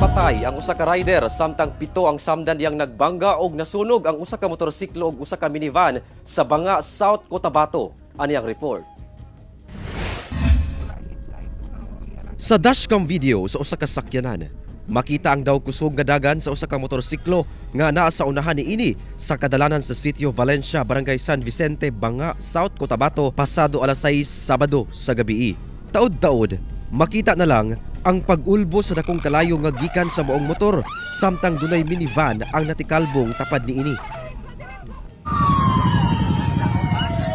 Patay ang usa ka rider samtang pito ang samdan diyang nagbangga og nasunog ang usa ka motorsiklo ug usa ka minivan sa Banga, South Cotabato. Ani ang report. Sa dashcam video sa usa ka sakyanan, makita ang daw kusog nga dagan sa usa ka motorsiklo nga naa sa unahan niini sa kadalanan sa Sitio Valencia, Barangay San Vicente, Banga, South Cotabato pasado alas 6 Sabado sa gabii. Taod-taod, makita na lang ang pag-ulbo sa dakong kalayo nga gikan sa maong motor samtang dunay minivan ang natikalbong tapad niini.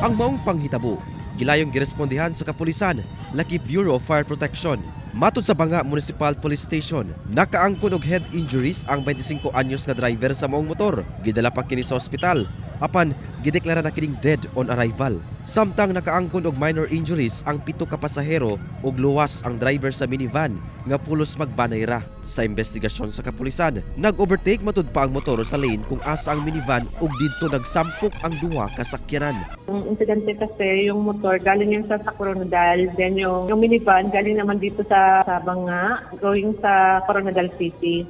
Ang maong panghitabo, gilayong girespondihan sa kapulisan, lakip Bureau of Fire Protection. Matod sa Banga Municipal Police Station, nakaangkon og head injuries ang 25 anyos nga driver sa maong motor. Gidala pa kini sa ospital apan gideklara na kining dead on arrival. Samtang nakaangkon og minor injuries ang pito ka pasahero ug luwas ang driver sa minivan nga pulos magbanay ra. Sa investigasyon sa kapulisan, nag-overtake matud pa ang motor sa lane kung asa ang minivan ug didto nagsampok ang duha ka sakyanan. Ang insidente kasi, yung motor, galing yan sa Koronadal. Then yung minivan, galing naman dito sa Banga, going sa Koronadal City.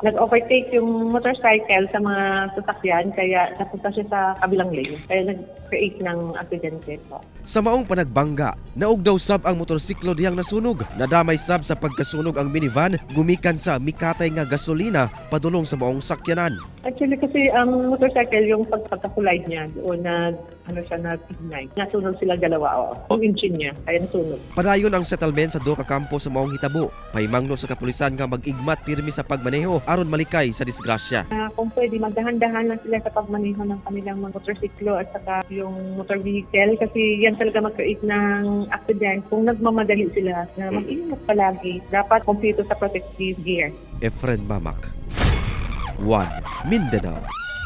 Nag-overtake yung motorcycle sa mga sasakyan, kaya napunta siya sa kabilang lane. Kaya nag-create ng aksidente po. Sa maong panagbangga, naugdaw sab ang motorsiklo diyang nasunog. Nadamay sab sa pagkasunog ang minivan gumikan sa mikatay nga gasolina padulong sa maong sakyanan. Actually kasi ang motorcycle, yung pagka-collide niya, doon nag, ano siya, nag-ignite. Nasunog sila dalawa, oo. Yung engine niya, kaya nasunog. Padayon ang settlement sa duha ka kampo sa maong hitabo. Pahimangno sa kapulisan nga mag-igmat pirmi sa pagmaneho aron malikay sa disgrasya. Kung pwede, magdahan-dahan lang sila sa pagmaneho ng kanilang mga motorsiklo at saka yung motor vehicle kasi yan talaga mag-create ng accident kung nagmamadali sila na mag-ingat palagi. Dapat kompleto sa protective gear. Efren Mamak. 1 Mindanao.